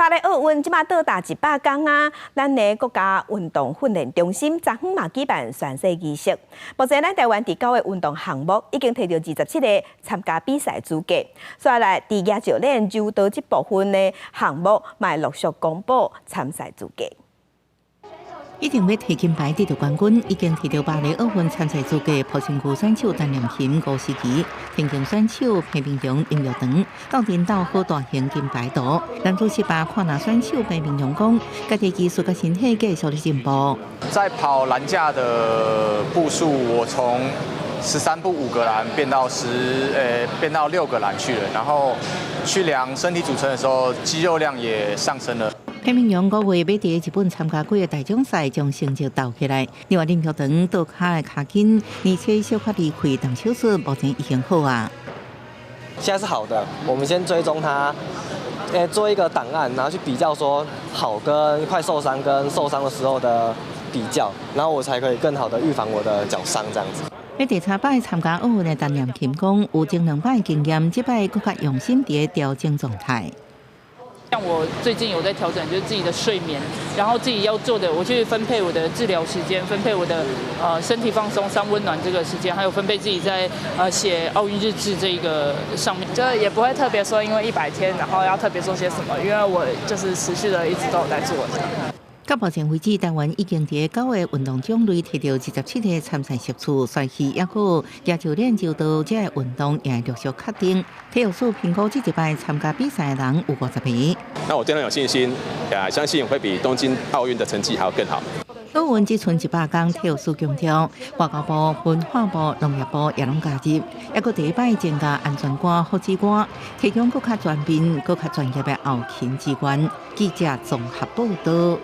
巴黎奧運這馬倒踏100工啊！咱的國家運動訓練中心昨昏嘛舉辦宣誓儀式。目前咱台灣佇九個運動項目已經提著27個參加比賽資格，所以來佇舉重練柔道這部分的項目，嘛會陸續公布參賽資格。一定欲提金牌得著冠軍，已經提著巴黎奧運參賽資格。普星區選手陳念琴、吳思琪、田徑選手裴明雄、林玉堂，鬥陣鬥好大型金牌圖。男子100跨欄選手裴明雄講，家己技術佮身體繼續咧進步。在跑欄架的步數，我從13步5個欄變到6個欄去了，然後去量身體組成的時候，肌肉量也上升了。裴明雄5月欲佇日本參加幾個大獎賽，將成績鬥起來。另外林玉堂倒跤的跤筋，而且小可離開動手術，目前已經好啊。現在是好的，我們先追蹤他，做一個檔案，然後去比較說好跟快受傷跟受傷的時候的比較，然後我才可以更好的預防我的腳傷這樣子。欲第三擺參加奧運的陳念琴講，有前兩擺經驗，這擺閣較用心佇調整狀態。像我最近有在調整，就是自己的睡眠，然後自己要做的，我去分配我的治療時間，分配我的身體放鬆、三溫暖這個時間，還有分配自己在寫奧運日誌這個上面，就也不會特別說因為100天，然後要特別做些什麼，因為我就是持續的一直都有在做這樣。到目前為止，台灣已經佇九個運動種類提著27個參賽席次，賽事抑閣舉重練柔道這个運動也陸續確定。體育署評估這一擺參加比賽的人有50個。那我對他有信心，也相信會比東京奧運的成績還要更好。奧運只賰100工，體育署強調，外交部、文化部、農業部也攏加入，抑閣第一擺增加安全官、福祉官，提供閣較全面、閣較專業的後勤資源。記者綜合報道。